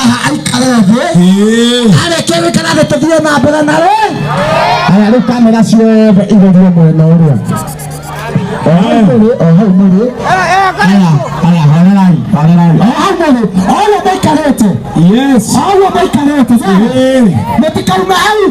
Haha aikare thĩ. Arĩkia gũikara thĩ tũthiĩ na mbere na rĩ. Aya rĩu kamera ciothe igerio mwena ũrĩa. O hau mũrĩ, o hau mũrĩ. Aya, aya, horerai, horerai. O hau mũrĩ, o ũguo mũikarĩte. Yes. O ũguo mũikarĩte. Mũtikaume hau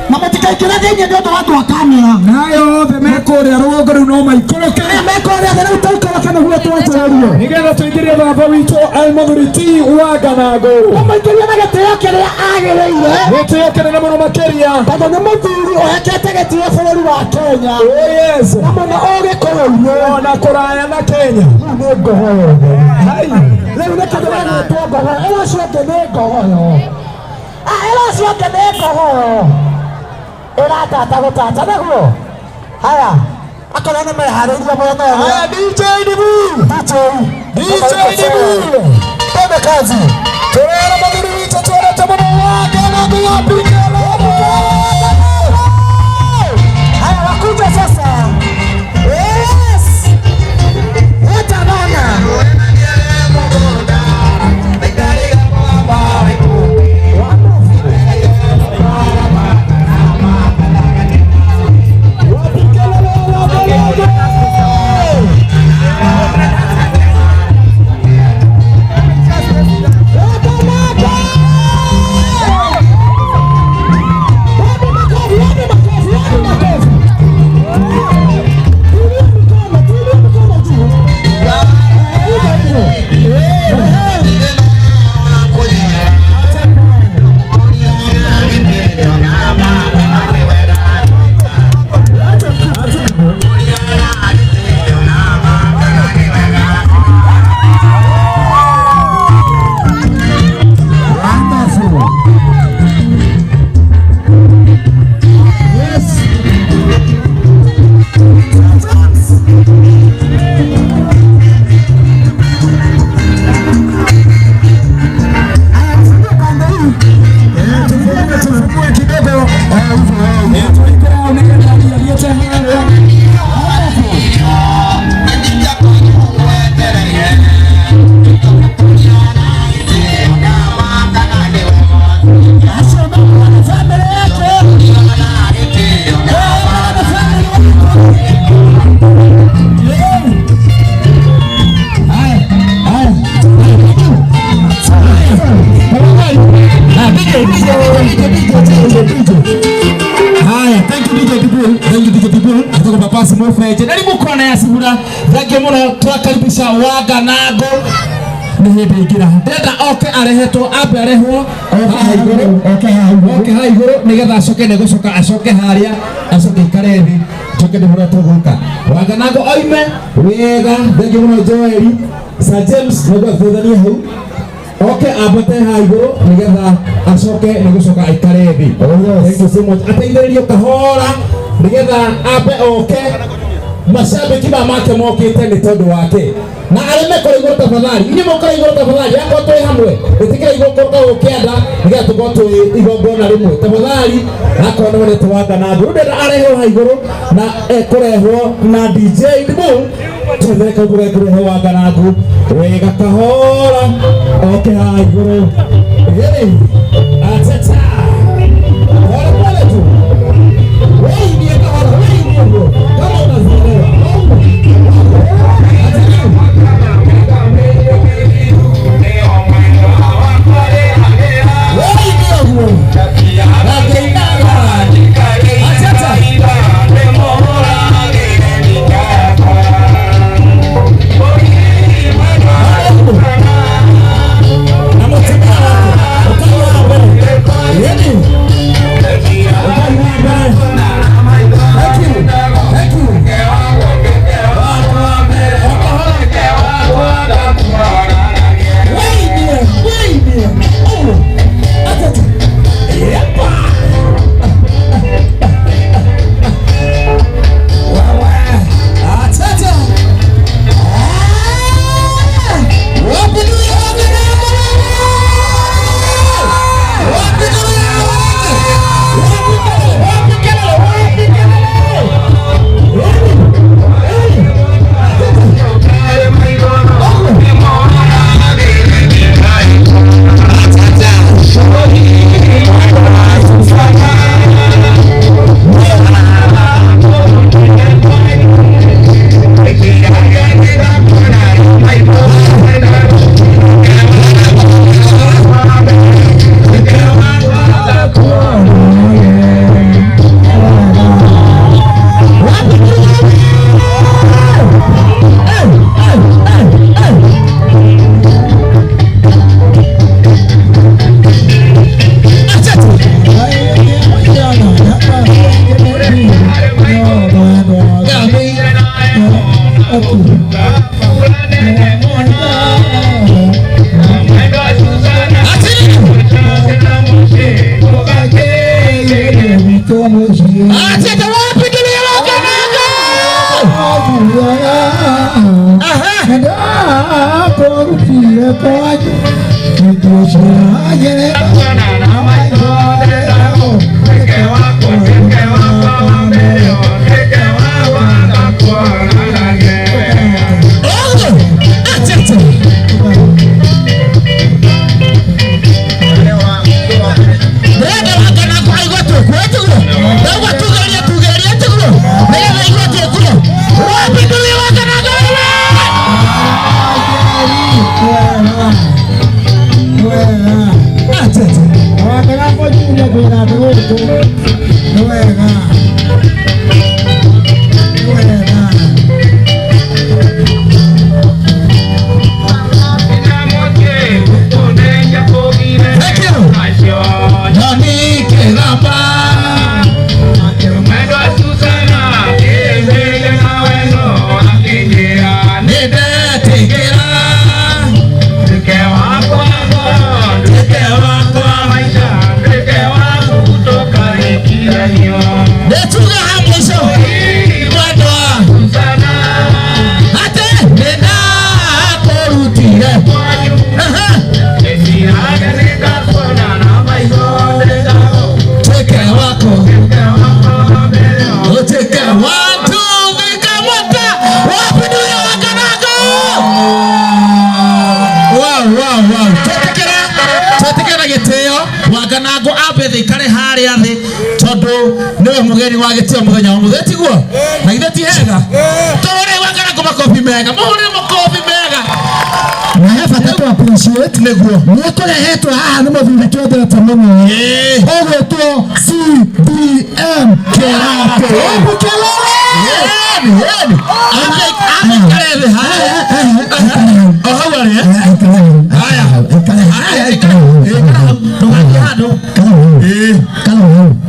na mũtikaingĩre thĩinĩ nĩ ũndũ wa andũ a kamera. Nayo othe me kũrĩa rũgongo rĩu no maikũrũke. Arĩa mekũrĩa thĩ rĩu tũikũrũke nĩguo twanjĩrĩrie. Nĩgetha tũingĩrie baba witũ Almũthuri ti wa Nganangũ. Mũingĩrie na gĩtĩo kĩrĩa agĩrĩire. Gĩtĩo kĩnene mũno makĩria. Tondũ nĩ mũthuri ũhekete gĩtĩo bũrũri wa Kenya. Oh yes. Na mũno ũgĩkũyũ-inĩ. Ona kũraya na Kenya. Rĩu nĩ ngogoyo. Hai. Rĩu nĩ kĩndũ gĩgwĩtwo ngogoyo. Ĩra ũcio ũngĩ nĩ ngogoyo. Ah, ĩra ũcio ũngĩ nĩ ngogoyo. Ĩratata gũtata nĩguo. Haya. Akorwo nĩ meharĩirie mwena ũrĩa. Haya DJ Dibu. DJ. DJ Dibu. Twende kazi. Turera mũthuri witũ twendete mũno wa Nganangũ ya Pikelele. Haya, wakuja sasa. Yes. Leta bana. Wapikelele wa Nganangũ. Leta bana. Wapi makofi? Wapi makofi? Wapi makofi? Tulia mikono, tulia mikono juu. Hivyo hivyo. Ehe. Wonderful. Yes. Haya, tufungue kanda hii. Tufungue, tufungue kidogo. Eh, hivyo, eh. Tuikora nĩgetha athiĩte harĩa. Acio mama na family yake. Eh, mama na family yake. Yeah. Haya, haya. Thank you. Ah, DJ, DJ, DJ, DJ, DJ, DJ. Haya, thank you DJ People, thank you DJ People. Kutoka Papasi Mofeje. Na mukona ya Sibura. Thank you muno twakaribisha Waganango. Nĩ hĩndĩ ingĩra. Ndĩrenda oke arehetwo ambe arehwo haha igũrũ. Okay, haha igũrũ. Oke haha igũrũ nĩgetha acoke nĩ gũcoka acoke harĩa acoke ikare thĩ njoke ndĩmũrĩa tũgũka. Waganango oime wega. Thank you mũno Joeli. Sir James nĩguo atũthanie hau oke ambate haha igũrũ nĩgetha acoke nĩ gũcoka aikare thĩ. Thank you so much. Ateithĩrĩrio kahora nĩgetha ambe oke mashabiki ma make mokĩte nĩ tondũ wake na arĩa mekũrĩ igũrũ tafadhali inyuĩ mũkũrĩ igũrũ tafadhali akorwo twĩ hamwe ĩtĩkĩra igũrũ kũrũka kĩanda nĩgetha tũkorwo twĩ igongona rĩmwe tafadhali akorwo nĩ wonete Wanganangũ rĩu ndĩrenda arehwo haha igũrũ na ekũrehwo na DJ Dibu twethere kau gekũrehe Wanganangũ wega kahora oke haha igũrũ. Gĩrĩ atata pole pole tu weinie kahora weinie ũguo kama unazielewa. Weinie ũguo na ngĩinaga atata. Na mũtumia wake ũkai wa mbere. Yeni ũkai wa mbere. Thank you, thank you. Wako wa mbere. Ogo! Atete! Ndĩrenda Wanganango aigue twĩkuo ĩtiguo ndaigua tugĩrĩrie tugĩrĩrie ĩtiguo nĩgetha aigue twĩkuo wapindulie Wanganango wewe. Atete! Thank you. Nani Kiramba. Nĩndetigĩra Nĩtuge ha mũico mwendwa atĩ nĩndakũrutire. Aha. Tuĩke wako Utuĩke one two three kamwata wapindulia Wanganango. Wow, wow, wow. Twetĩkĩra twetĩkĩra gĩtĩo Wanganango ambe thĩ ikare harĩa thĩ tondũ nĩwe mũgeni wa gĩtĩo mũthenya wa mũthĩ tiguo na githĩ ti hega tũhũre Wanganango makobi mega mũhũre makobi mega Na he bata tũ appreciate nĩguo nĩ kũrehetwo haha nĩ mũthuri twendete mũno Ĩĩ. ũgwĩtwo CDM Kĩratũ. Hebu kelele! Yeni, yeni. Ambe ambe ikare thĩ harĩa o hau arĩ eh? Haya. Haya, ikara ikara hau ndũgathiĩ handũ. Ĩĩ.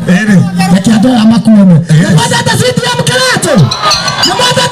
Ĩĩ. Reke andũ aya makuone. Nĩ mwendete CDM Kĩratũ? Nĩ mwendete